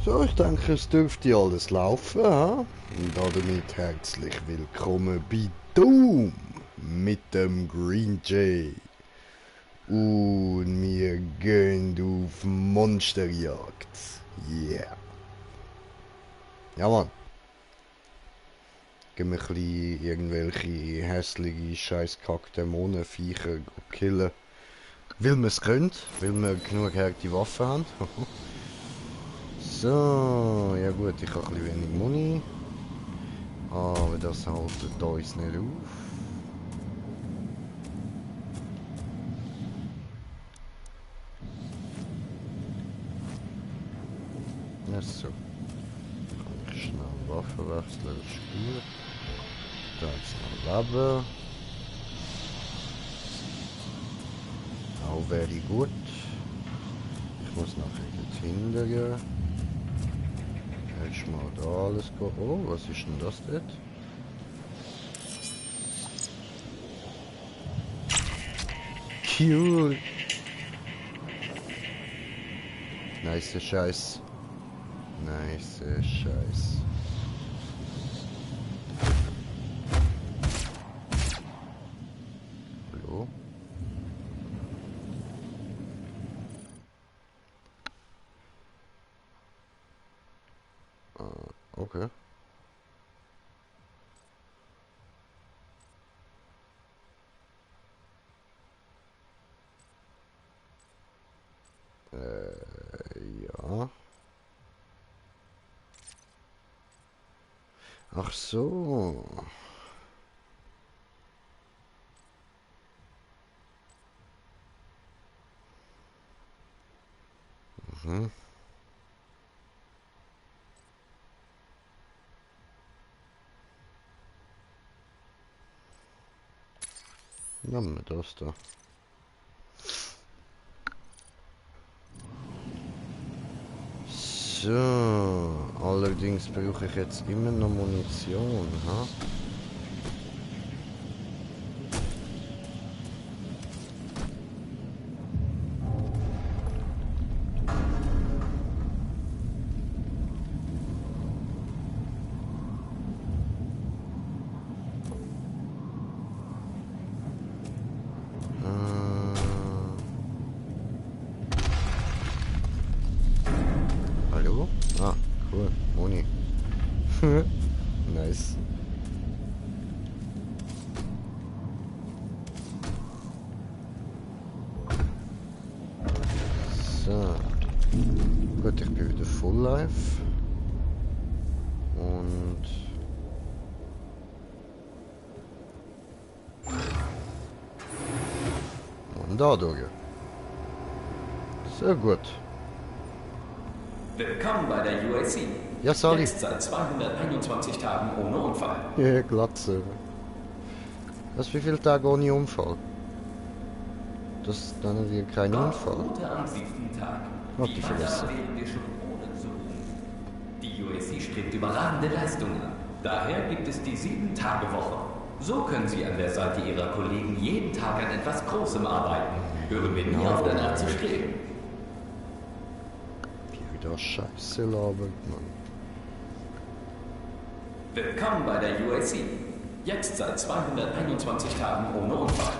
So, ich denke, es dürfte alles laufen. Ha? Und damit herzlich willkommen bei Doom mit dem Green Jay. Und wir gehen auf Monsterjagd. Yeah. Ja, Mann. Gehen wir ein bisschen irgendwelche hässliche, scheißkack Dämonen, Viecher killen. Weil wir es können, weil wir genug harte Waffen haben. So, ja gut, ich habe ein bisschen wenig Money. Aber das haltet uns nicht auf. Ja, so. Kann ich schnell Waffe wechseln, das ist gut. Da jetzt noch Leben. Auch very gut. Ich muss nachher jetzt hingehen. Erstmal da alles gehen. Oh, was ist denn das dort? Cool. Nice Scheiß. Nice Scheiß. Hallo? Okay. Ja. Ach so. Mhm. Nehmen wir das da. So, allerdings brauche ich jetzt immer noch Munition, ha? Hallo? Ah, cool, Moni. Nice. So. Gut, ich bin wieder Full Life. Und... Und da durch. Sehr gut. Willkommen bei der UAC. Ja, Sally. Jetzt seit 221 Tagen ohne Unfall. Ja, Glatze. Was, wie viele Tage ohne Unfall? Das dann wir kein Gott Unfall. ruhte am 7. Tag. Hat die Wie vergessen. wären wir schon ohne zu ruhen? Die UAC strebt überragende Leistungen an. Daher gibt es die 7-Tage-Woche. So können Sie an der Seite Ihrer Kollegen jeden Tag an etwas Großem arbeiten. Hören wir nie auf danach zu streben. Die wieder Scheiße labert, Mann. Willkommen bei der UAC. Jetzt seit 221 Tagen ohne Unfall.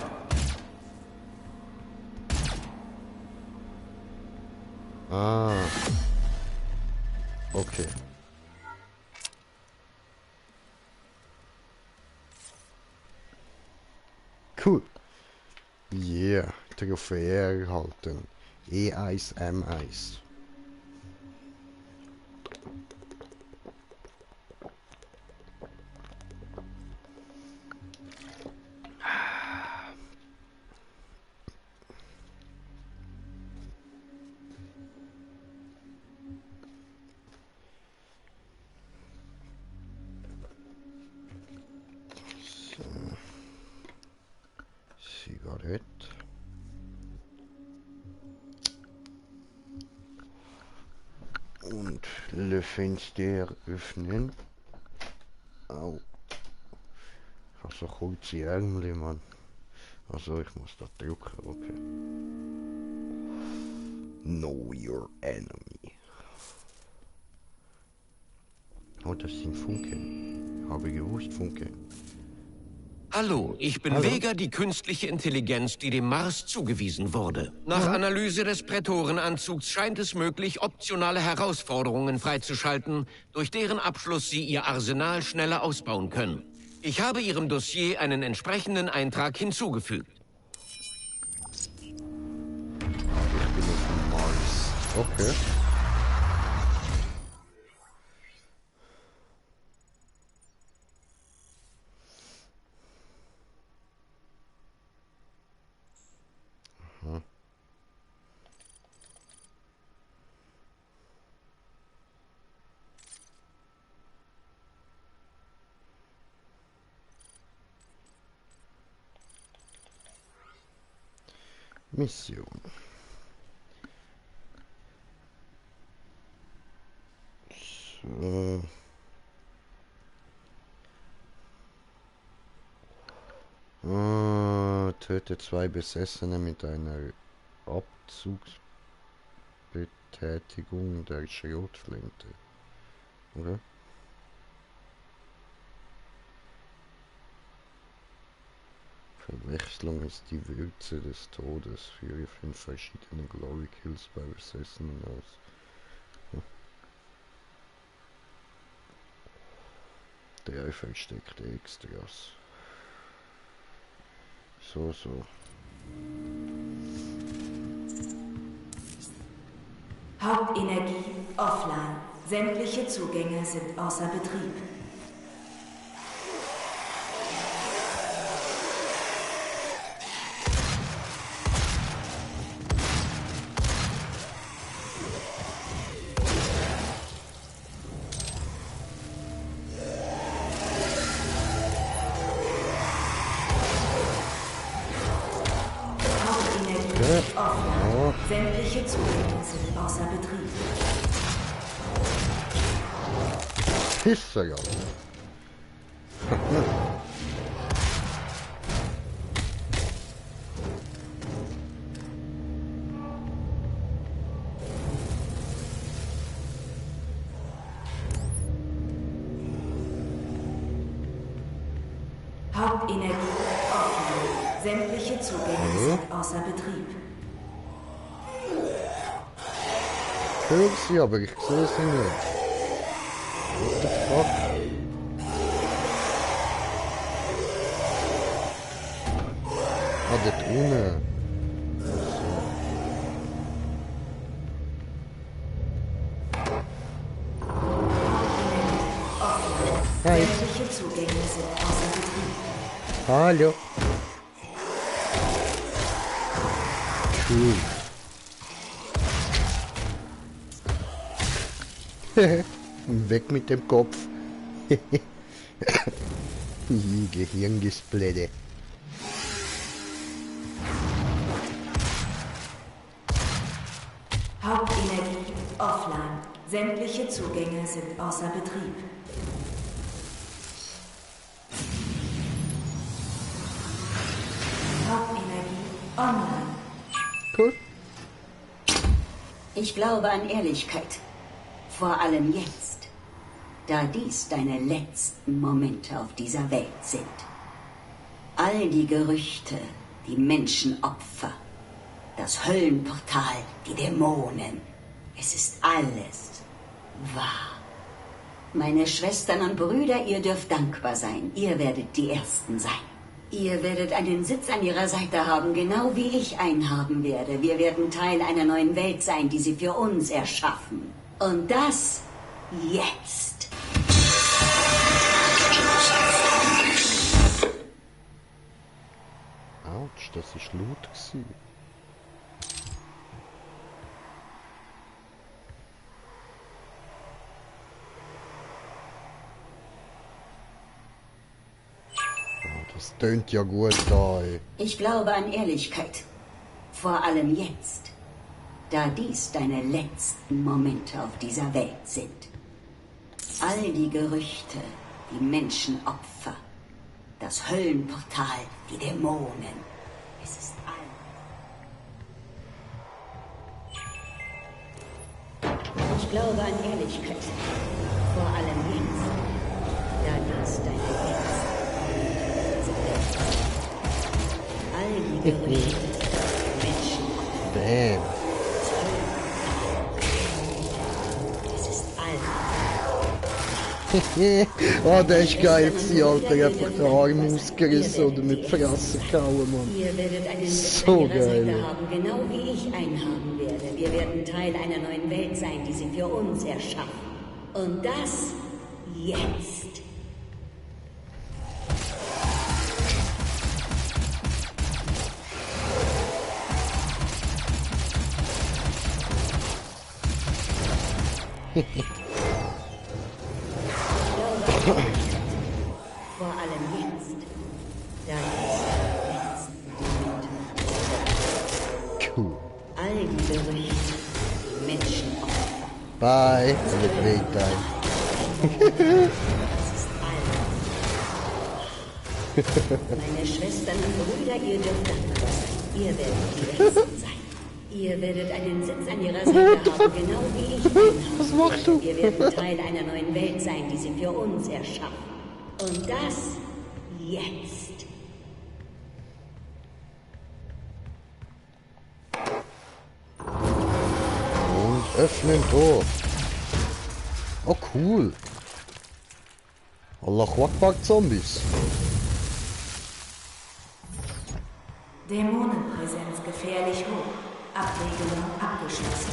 Ah. Okay. Cool. Yeah. Trophäe erhalten. E1, M1. Zigarette. Und Le Fenster öffnen. Au. Ich habe so kurze Ärmel, Mann. Also ich muss da drücken, okay. Know your enemy. Oh, das sind Funken. Habe gewusst, Funken. Hallo, ich bin Hallo. Vega, die künstliche Intelligenz, die dem Mars zugewiesen wurde. Nach Analyse des Prätorenanzugs scheint es möglich, optionale Herausforderungen freizuschalten, durch deren Abschluss Sie Ihr Arsenal schneller ausbauen können. Ich habe Ihrem Dossier einen entsprechenden Eintrag hinzugefügt. Ich bin auf dem Mars. Okay. Mission. So. Töte 2 Besessene mit einer Abzugsbetätigung der Schrotflinte. Oder? Verwechslung ist die Würze des Todes. Führe 5 verschiedene Glory Kills bei Besessenen aus. Der versteckte Extras. So. Hauptenergie offline. Sämtliche Zugänge sind außer Betrieb. Offline. Sämtliche Zugänge sind außer Betrieb. Pisser ja. Hauptenergie offline. Sämtliche Zugänge sind außer Betrieb. Ich höre sie, aber ich sehe sie nicht. What the fuck? Ah, dort unten. Hi. Sämtliche Zugänge sind außer Betrieb. Hallo. Cool. Weg mit dem Kopf. Gehirngesplette. Hauptenergie offline. Sämtliche Zugänge sind außer Betrieb. Hauptenergie online. Cool. Ich glaube an Ehrlichkeit. Vor allem jetzt, da dies deine letzten Momente auf dieser Welt sind. All die Gerüchte, die Menschenopfer, das Höllenportal, die Dämonen. Es ist alles wahr. Meine Schwestern und Brüder, ihr dürft dankbar sein. Ihr werdet die Ersten sein. Ihr werdet einen Sitz an ihrer Seite haben, genau wie ich einen haben werde. Wir werden Teil einer neuen Welt sein, die sie für uns erschaffen. Und das jetzt. Autsch, das ist laut gewesen. Das tönt ja gut da, ey. Ich glaube an Ehrlichkeit. Vor allem jetzt, da dies deine letzten Momente auf dieser Welt sind. All die Gerüchte, die Menschenopfer, das Höllenportal, die Dämonen. Es ist alles. Ich glaube an Ehrlichkeit. Vor Vor allem jetzt, da dies deine letzte all die Gerüchte, Menschen, Damn. es ist all. Oh, der ist geil gewesen, Alter. Einfach den Arm ausgerissen oder mit Fresse gehauen, Mann. Ihr werdet einen Sitz So an ihrer geil. Seite haben, genau wie ich einen haben werde. Wir werden Teil einer neuen Welt sein, die sie für uns erschaffen. Und das jetzt. Vor allem jetzt. Da ist Cool. all die Gerüchte, Menschenopfer. Bye. Have a great time. Das ist all. Meine Schwestern und Brüder, ihr dürft dankbar sein. Ihr werdet die Letzten sein. Ihr werdet einen Sitz an ihrer Seite haben, genau wie ich einen habe. Was machst du? Wir werden Teil einer neuen Welt sein, die sie für uns erschaffen. Und das jetzt. Und öffnen Tor. Oh, cool. Allah Akbar Zombies. Dämonenpräsenz gefährlich hoch. Abregelung abgeschlossen.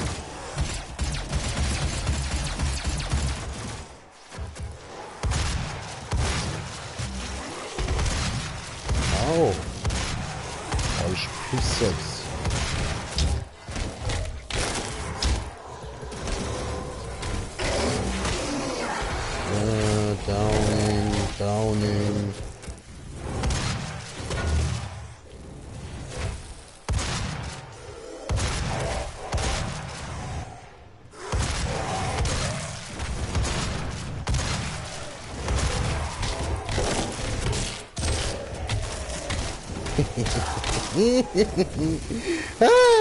Au. Ich pisse jetzt. Downing.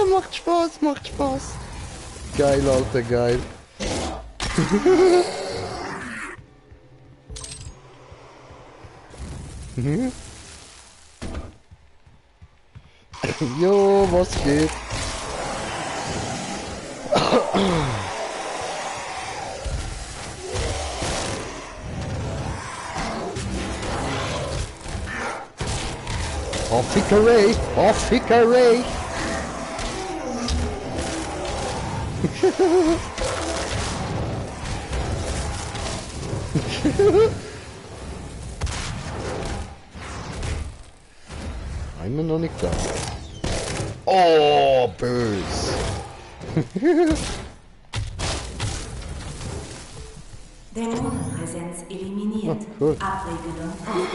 Macht Spaß, macht Spaß. Geil, Alter, geil. Jo, was geht? Oh, Fickeray! Oh, Fickeray! Einmal noch nicht da. Oh, bös. Dämonenpräsenz eliminiert. Cool. Abregelung offen.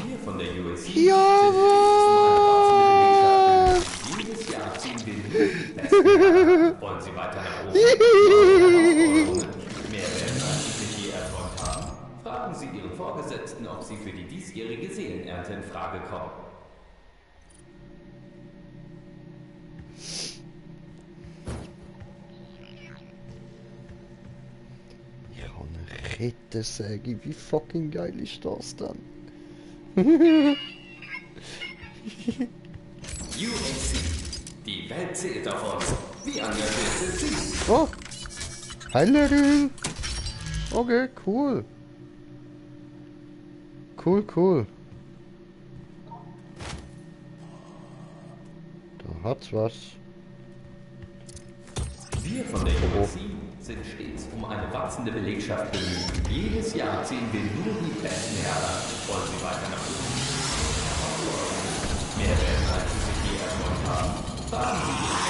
Wir von der USC Jawohl! jedes Jahr ziehen wir nur die besten heran. Wollen Sie weiter nach oben? Herausforderungen. Mehr werden, als Sie sich je erträumt haben? Fragen Sie Ihren Vorgesetzten, ob Sie für die diesjährige Seelenernte in Frage kommen. Ich habe eine Kettensäge. Wie fucking geil ist das dann? USC. Die Welt zählt auf uns. Wie engagiert sind Sie? Oh! Heilerin! Okay, cool. Cool. Da hat's was. Wir von der USC sind stets um eine wachsende Belegschaft bemüht. Jedes Jahr ziehen wir nur die besten heran. Wollen Sie weiter nach oben? Mehr werden, als Sie sich je erträumt haben. Fragen Sie Ihren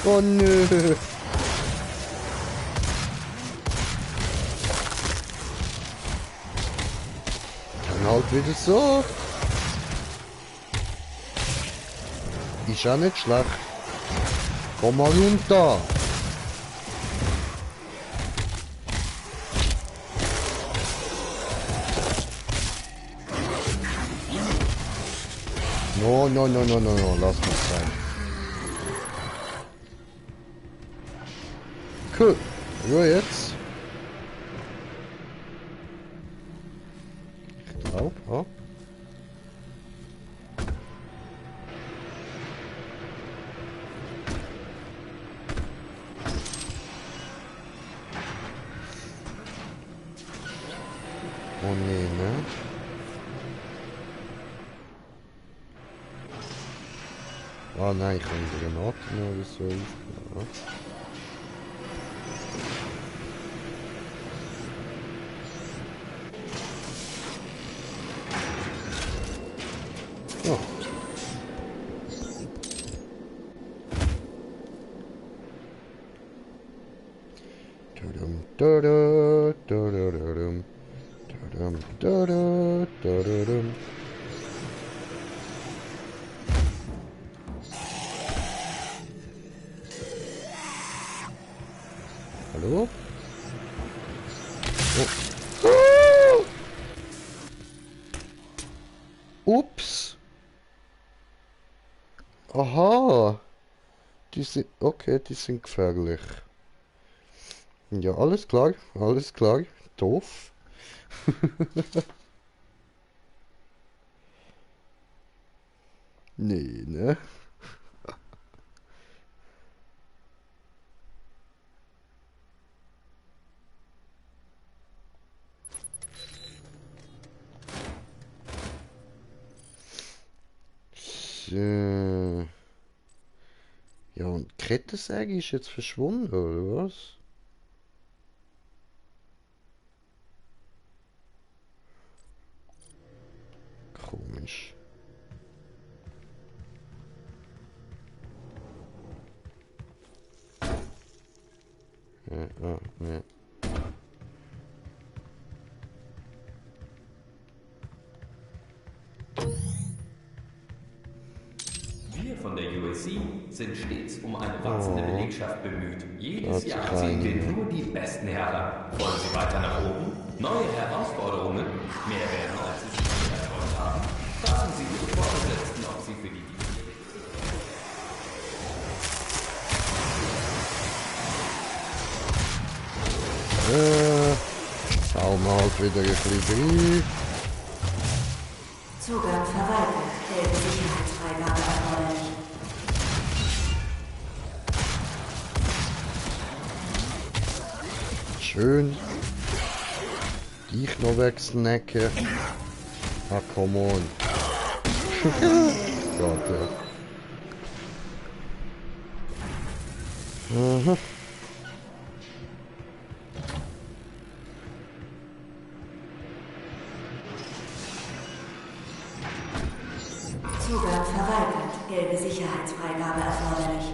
Oh nö. Dann halt wieder so. Ist ja nicht schlecht. Komm mal runter. No, no, no, no, no, no, lass mich sein. Cool. Ja, jetzt. Ich glaube, ja. Oh nee, ne? Ah nein, ich kann die Granaten oder so aufbauen. Ja. Tudum, tudu, tudududum. Tudum, tudu, tududum. Hallo? Oh. Ups. Aha. Die sind... Okay, die sind gefährlich. Ja, alles klar. Alles klar. Doof. Nee, ne? So. Ja, und die Kettensäge ist jetzt verschwunden, oder was? Komisch. Ja, ja. Wir von der USC sind stets um eine wachsende Belegschaft bemüht. Jedes Da hat Jahr sich ziehen wir eine- nur die Besten heran. Wollen Sie weiter nach oben? Neue Herausforderungen? Mehr werden, als Sie sich erträumt haben? Fragen Sie Ihre Vorgesetzten, ob Sie für die Hauen wir halt wieder ein bisschen rein. Zugang verweigert. Gelbe Sicherheitsfreigabe erforderlich. Schön. Dich noch wegsnacken. Ah, come on. Gott, ja. Mhm. Zugang verweigert. Gelbe Sicherheitsfreigabe erforderlich.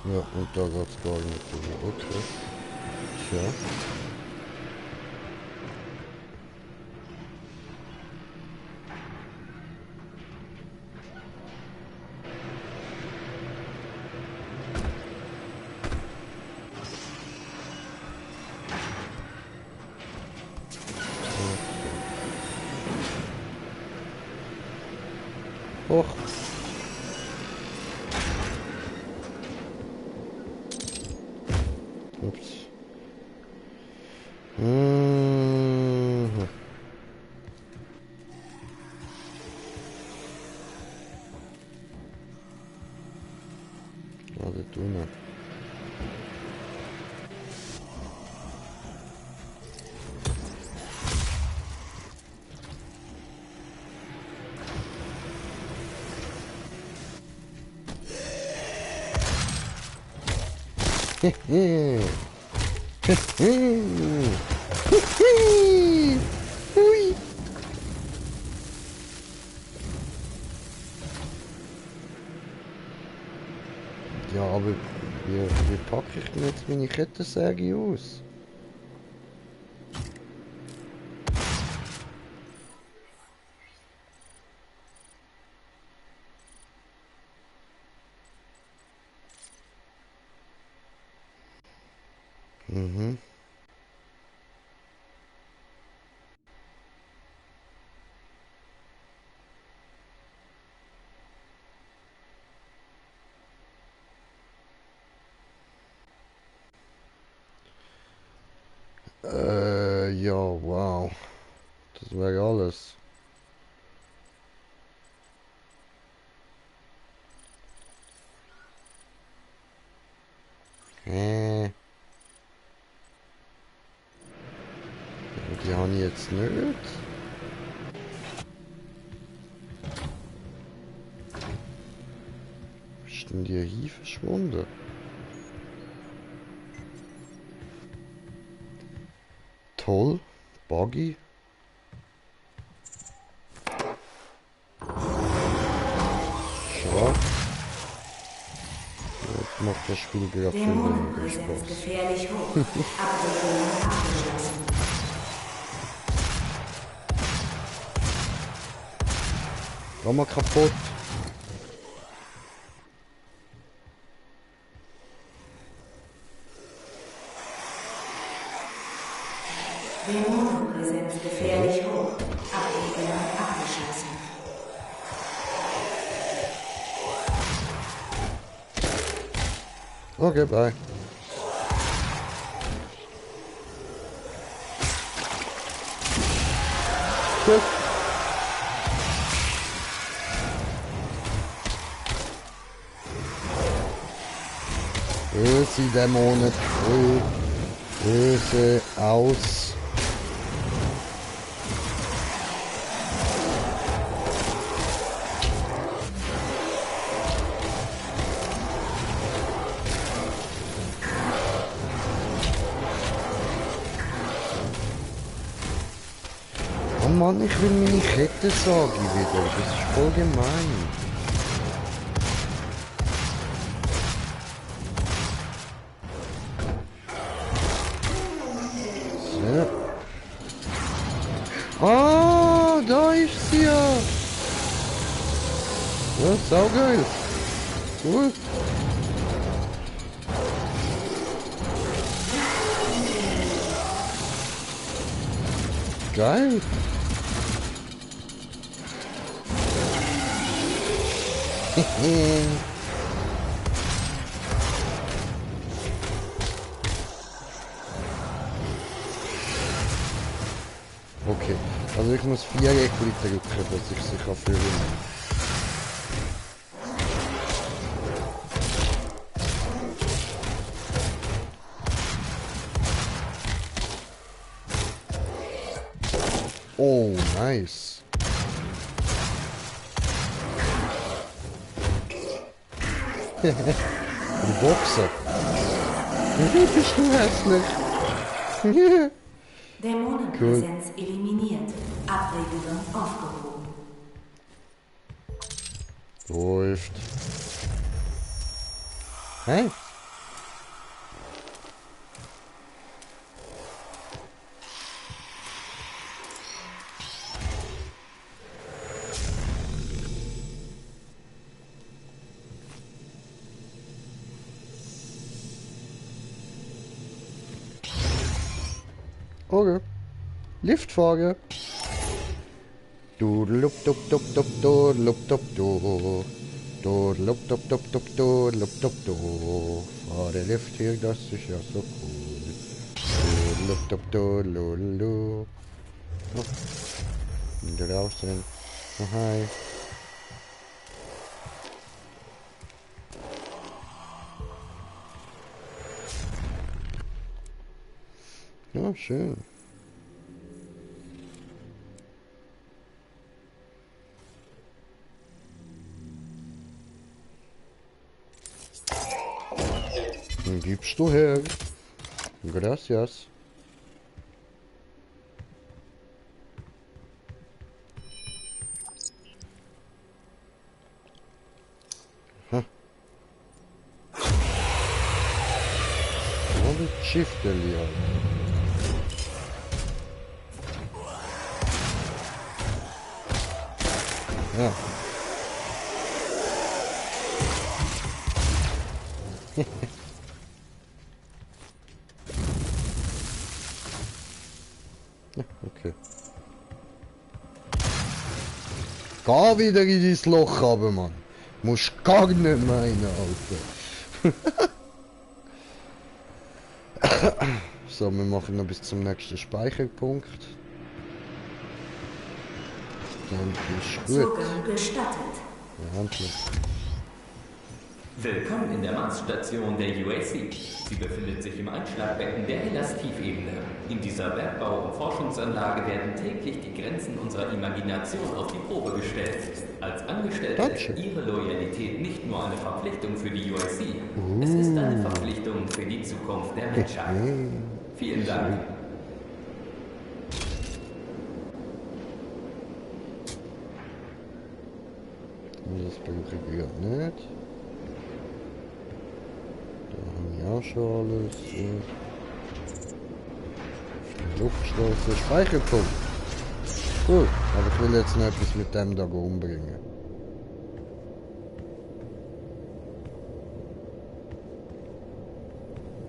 Ja, und da geht's gar nicht mehr. Okay. Tja. Och. Ups. Mhm. Ja, das tun wir. Hehe. Hehe. Hehe. Hui. Ja, aber wie packe ich denn jetzt meine Kettensäge aus? Mhm. Ja, wow. Das wäre alles. Die habe ich jetzt nicht. Wo ist denn die hier verschwunden? Toll. Buggy. Schade. Jetzt macht das Spiel gerade viel weniger Dämonenpräsenz Spaß. gefährlich hoch. Abwicklung abgeschlossen. Geh mal kaputt. Dämonenpräsenz gefährlich hoch. Abwicklung abgeschlossen. Okay, bye. Gut. Böse Dämonen, böse aus. Oh Mann, ich will meine Kette sagen wieder. Das ist voll gemein. So. Ah, da ist sie ja. Ja, saugeil. Cool. Geil. Okay, also ich muss 4 Eckli drücken, dass ich sie kann füllen. Oh, nice. Die Boxer. Bist du hässlich? Dämonenpräsenz eliminiert. Abregelung aufgehoben. Läuft. Hey. Okay. Liftfrage. Dudelup dup dup dup dudelup dup du. Dudelup dup dup dup dudelup dup du. Fahr der Lift hier, das ist ja so cool. Dudelup dup dudelulu. Oh. Wieder draußen. Oh, hi. Ja, schön. Den gibst du her. Gracias. Ha. Und ein Schiffterli halt. Ja. Geh wieder in dein Loch runter, Mann. Musst gar nicht meinen, Alter. So, wir machen noch bis zum nächsten Speicherpunkt. Dann ist gut. Zugang gestattet. Ja, endlich. Willkommen in der Marsstation der UAC. Sie befindet sich im Einschlagbecken der Hellas-Tiefebene. In dieser Bergbau- und Forschungsanlage werden täglich die Grenzen unserer Imagination auf die Probe gestellt. Als Angestellte ist Ihre Loyalität nicht nur eine Verpflichtung für die UAC, es ist eine Verpflichtung für die Zukunft der Menschheit. Vielen Dank. Das brauche ich ja nicht. Da haben wir auch schon alles. Luftschleusen, Speicherpunkt. Gut, aber ich will jetzt noch etwas mit dem da umbringen.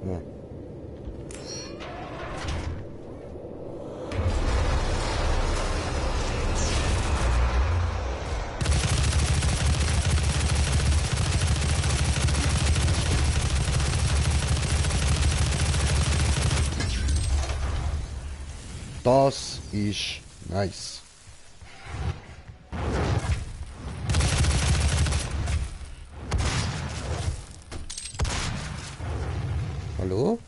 Ja. Das ist nice. Hallo?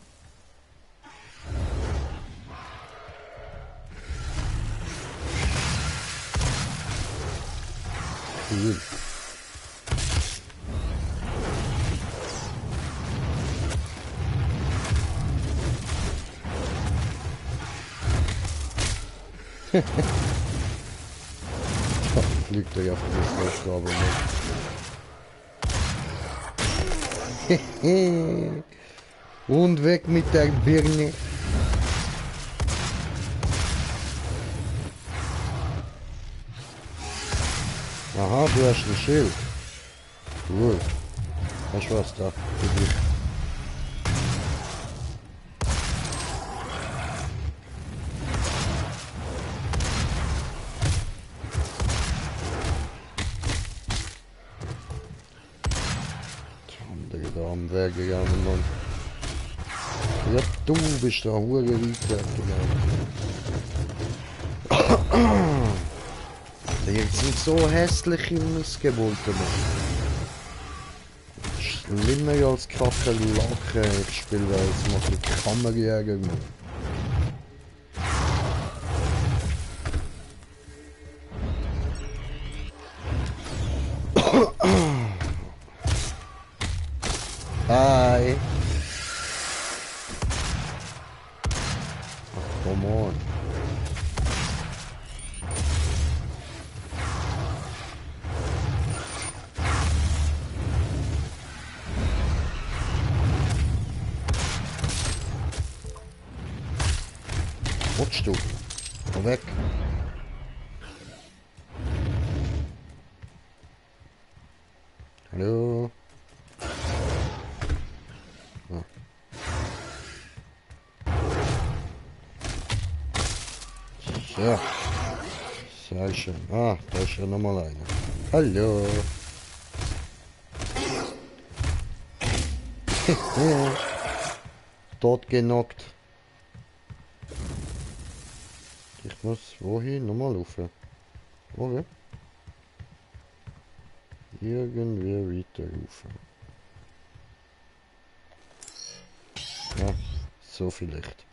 Cool. Fliegt er ja von der Aufgabe mit. Und weg mit der Birne. Aha, du hast ein Schild. Cool. Weißt du was da? Für dich. Da am Weg gegangen, Mann. Ja, du bist da hure weit gelaufen. Die sind so hässlich im Missgebäude, Mann. Schlimmer ja als Kakerlaken. Ich spiele da jetzt mal ein bisschen Kammerjäger, Mann. Hi. Ach, come on. Rutschst du? Geh weg. Hallo? Ja. Sehr schön. Ah, da ist ja nochmal einer. Hallo. Tot genockt. Ich muss wohin? Nochmal laufen. Okay. Irgendwie weiter laufen. Ja, so vielleicht.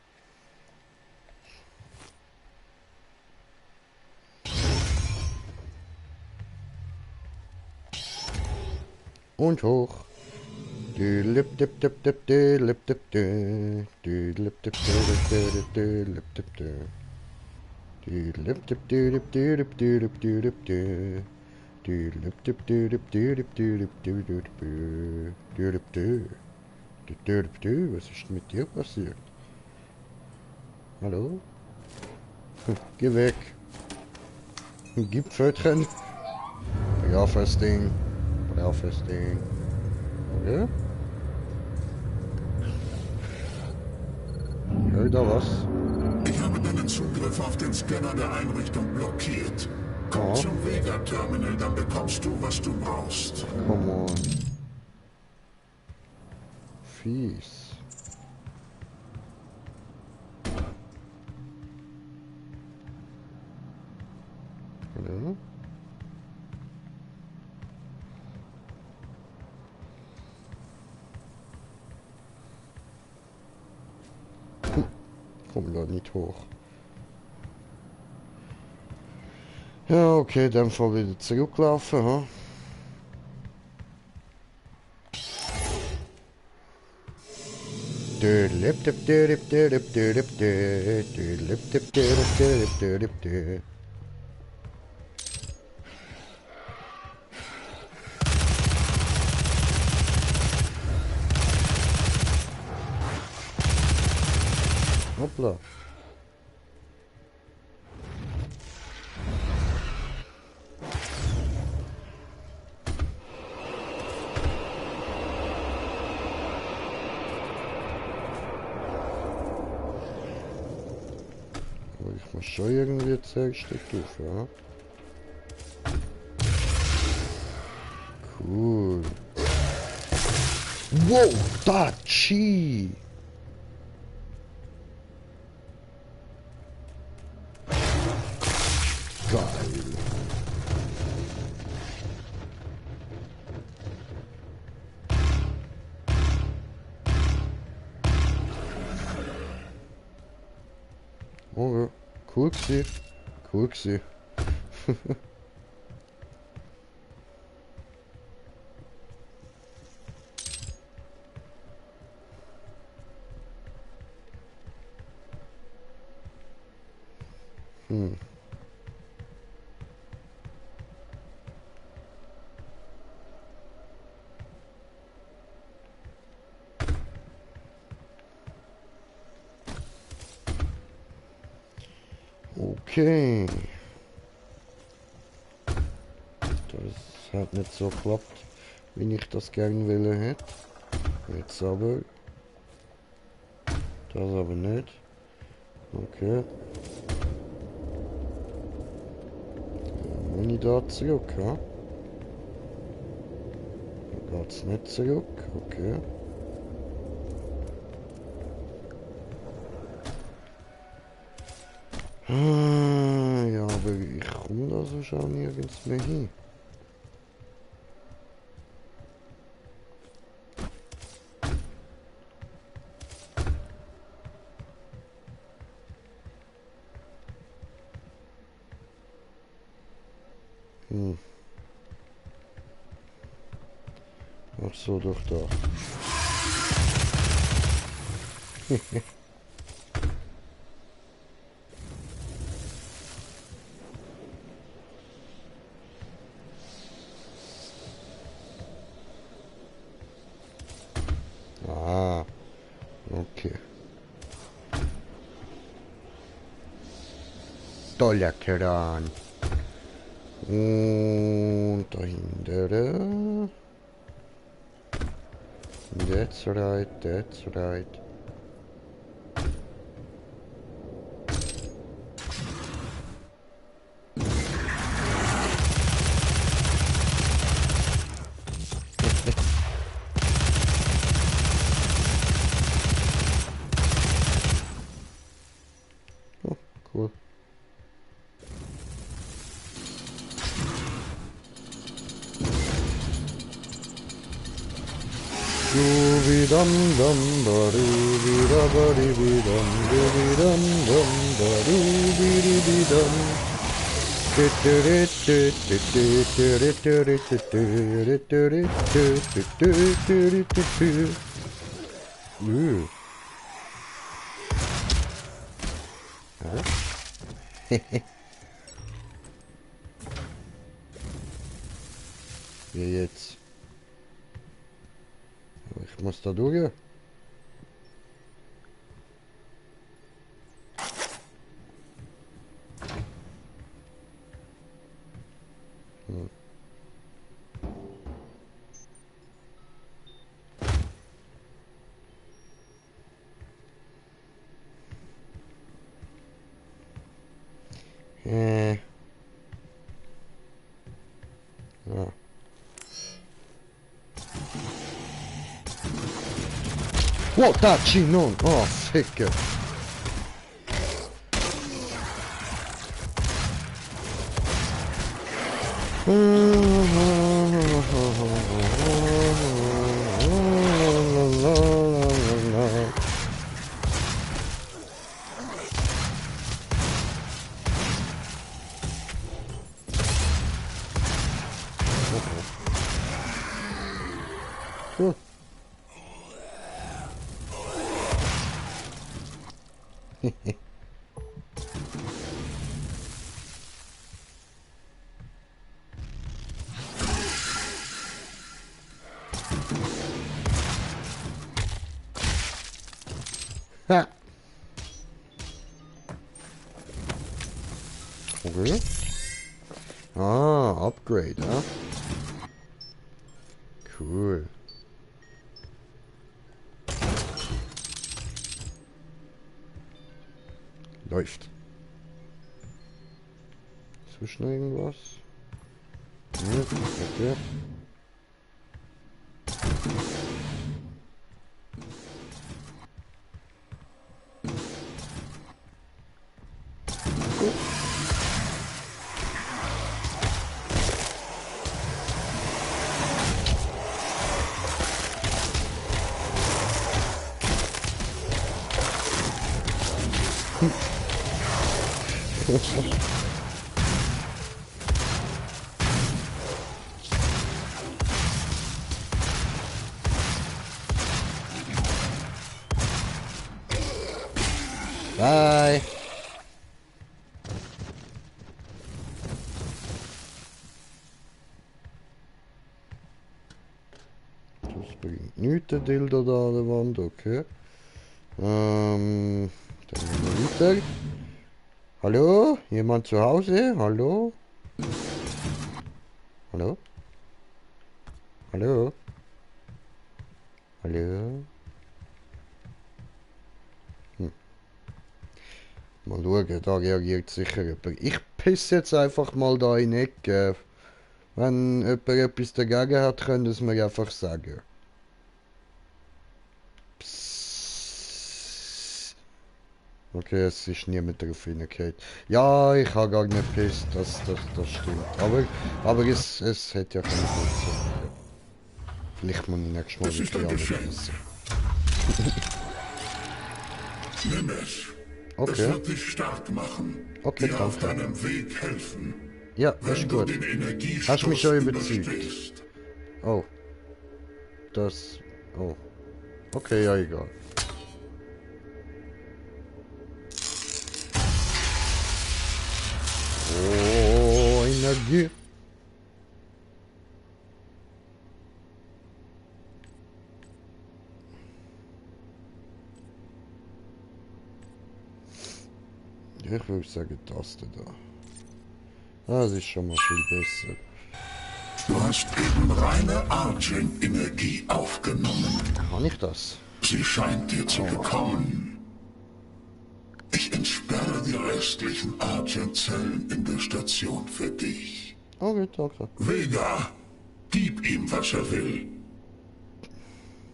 Und hoch. Was ist mit dir passiert? Hallo? Geh weg. Gib Pfötchen. Brav das Ding. Brav das Ding. Okay. Hör da was? Ich habe deinen Zugriff auf den Scanner der Einrichtung blockiert. Komm zum Vega-Terminal, dann bekommst du, was du brauchst. Come on. Fies. Ja. Komm da nicht hoch. Ja, okay, dann fahr wieder zurücklaufen, ha? Hoppla. Aber ich muss schon irgendwie zuerst drauf, ja? Cool. Wow, da, Chi! Geil. Oh, ja. Cool gewesen. Cool gewesen. Hm. Okay. Das hat nicht so geklappt, wie ich das gerne wollen hätte. Jetzt aber. Das aber nicht. Okay. Wenn ich da zurück, ja? Dann geht's nicht zurück. Okay. Ah, ja, aber ich komme da so schon nirgends mehr hin. Hm. Ach so, doch da. Ah, okay. Toller Kran. Und dahinter. That's right, that's right. Oh, cool. Dum dum ba doo da ba dee dum dum ba doo dum. Wie jetzt? Ich muss da durch. Portacino! Oh, Ficke! Cool. Ha. Okay. Ah, Upgrade, ja. Cool. Läuft. Zwischen irgendwas? Nee, okay. Gut. Bye. Das bringt nichts, der Dildo da an der Wand, okay. Dann gehen wir weiter. Hallo? Jemand zu Hause? Hallo? Hallo? Hallo? Hallo? Mal schauen, da reagiert sicher jemand. Ich pisse jetzt einfach mal da in die Ecke. Wenn jemand etwas dagegen hat, können es mir einfach sagen. Psst. Okay, es ist niemand drauf hingekommen. Ja, ich habe gar nicht gepisst, das stimmt. Aber es hat ja keine Funktion. Vielleicht muss ich nächstes Mal wirklich alle pissen. Nimm es. Okay. Es wird dich stark machen. Okay, dir auf danke. deinem Weg helfen. Ja, Wenn ist du gut. den Energiestoß Hast mich schon überzeugt. überstehst. Oh. Das... Oh. Okay, ja, egal. Oh, Energie. Ich würde sagen, das da. Das ist schon mal viel besser. Du hast eben reine Argent-Energie aufgenommen. Kann ich das? Sie scheint dir zu bekommen. Ich entsperre die restlichen Argent-Zellen in der Station für dich. Okay, danke. Vega, gib ihm, was er will.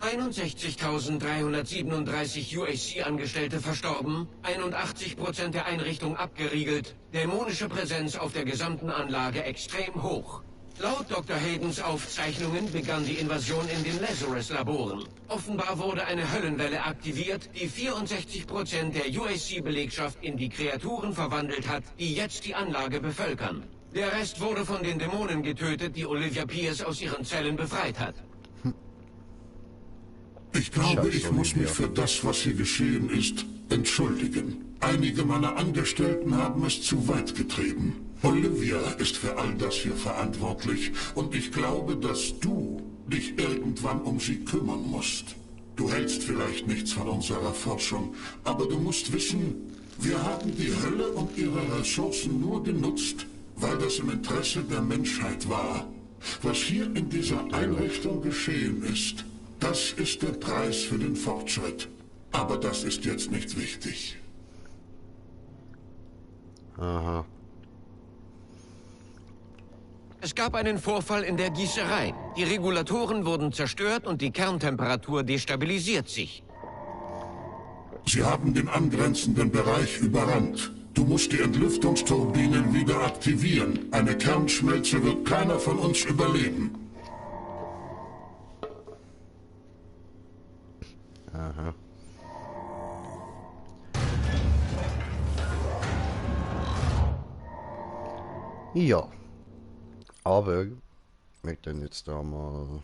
61.337 UAC-Angestellte verstorben, 81% der Einrichtung abgeriegelt, dämonische Präsenz auf der gesamten Anlage extrem hoch. Laut Dr. Haydens Aufzeichnungen begann die Invasion in den Lazarus-Laboren. Offenbar wurde eine Höllenwelle aktiviert, die 64% der UAC-Belegschaft in die Kreaturen verwandelt hat, die jetzt die Anlage bevölkern. Der Rest wurde von den Dämonen getötet, die Olivia Pierce aus ihren Zellen befreit hat. Ich glaube, ich muss mich für das, was hier geschehen ist, entschuldigen. Einige meiner Angestellten haben es zu weit getrieben. Olivia ist für all das hier verantwortlich und ich glaube, dass du dich irgendwann um sie kümmern musst. Du hältst vielleicht nichts von unserer Forschung, aber du musst wissen, wir haben die Hölle und ihre Ressourcen nur genutzt, weil das im Interesse der Menschheit war. Was hier in dieser Einrichtung geschehen ist, das ist der Preis für den Fortschritt. Aber das ist jetzt nicht wichtig. Aha. Es gab einen Vorfall in der Gießerei. Die Regulatoren wurden zerstört und die Kerntemperatur destabilisiert sich. Sie haben den angrenzenden Bereich überrannt. Du musst die Entlüftungsturbinen wieder aktivieren. Eine Kernschmelze wird keiner von uns überleben. Aha. Ja. Aber wir tun jetzt da mal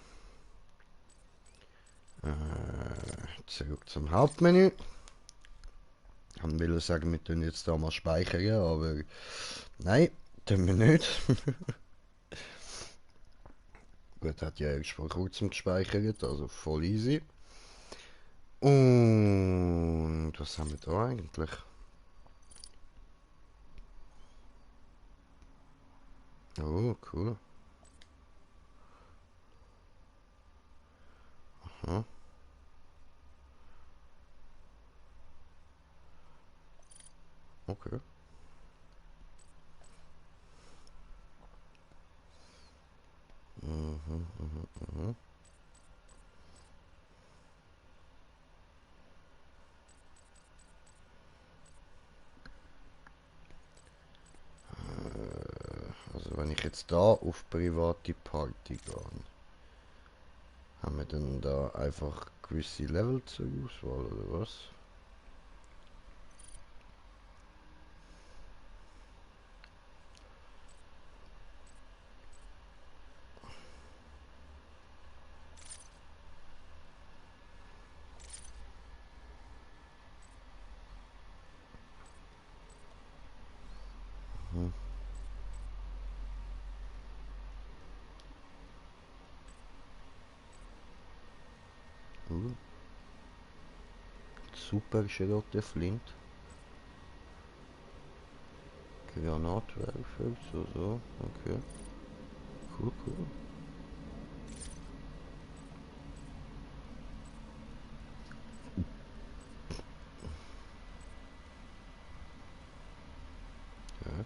zurück zum Hauptmenü. Ich will sagen, wir tun jetzt da mal speichern, aber nein, tun wir nicht. Gut, hat ja erst vor kurzem gespeichert, also voll easy. Und was haben wir da eigentlich? Oh, cool. Aha. Okay. Mhm. Also wenn ich jetzt da auf private Party gehe, haben wir dann da einfach gewisse Level zur Auswahl oder was? Mhm. Super Charlotte Flint. Granatwerfer, so, okay. Cool. Ja.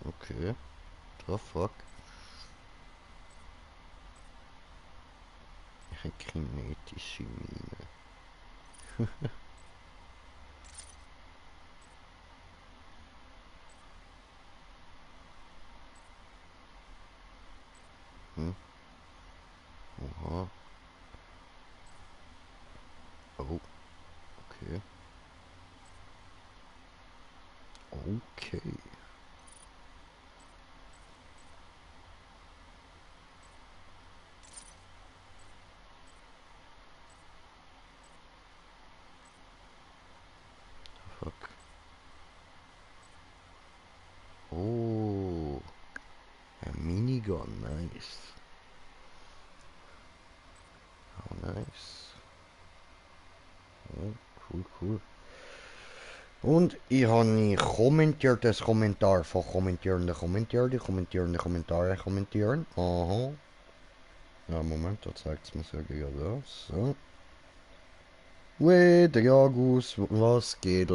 Okay. The fuck? Eine kinetische Mine. Hm? Oha. Oh. Okay. Okay. Fuck. Oh. Ein Minigun, nice. Oh, nice. Oh, cool. Und ich habe kommentiert das Kommentar von kommentierende Kommentare kommentieren. Aha. Ja, Moment, da zeigt es mir so gerade. So. Weh, der Jagus, was geht?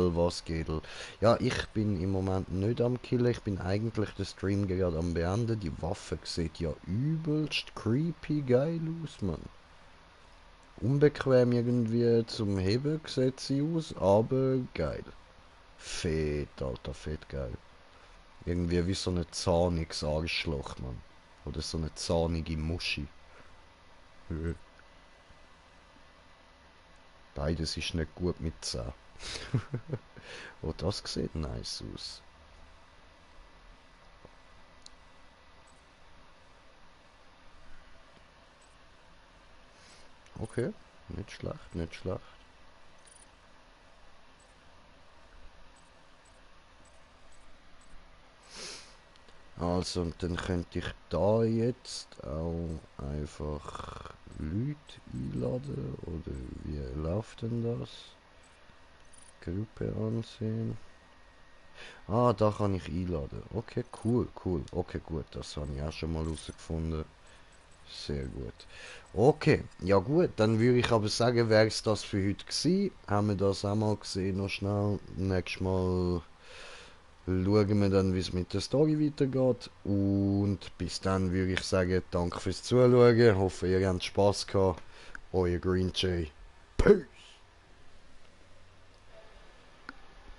Ja, ich bin im Moment nicht am Killen, ich bin eigentlich den Stream gerade am beenden. Die Waffe sieht ja übelst creepy geil aus, Mann. Unbequem irgendwie zum Heben sieht sie aus, aber geil. Fett, Alter, fett geil. Irgendwie wie so ein zahniges Arschloch, Mann. Oder so eine zahnige Muschi. Beides ist nicht gut mit 10. Oh, das sieht nice aus. Okay, nicht schlecht. Also, und dann könnte ich da jetzt auch einfach Leute einladen, oder wie läuft denn das? Gruppe ansehen. Ah, da kann ich einladen. Okay, cool. Okay, gut, das habe ich auch schon mal herausgefunden. Sehr gut. Okay, ja gut, dann würde ich aber sagen, wäre es das für heute gewesen. Haben wir das auch mal gesehen, noch schnell. Nächstes Mal schauen wir dann, wie es mit der Story weitergeht. Und bis dann würde ich sagen, danke fürs Zuschauen. Hoffe, ihr habt Spaß gehabt. Euer Green Tea. Peace.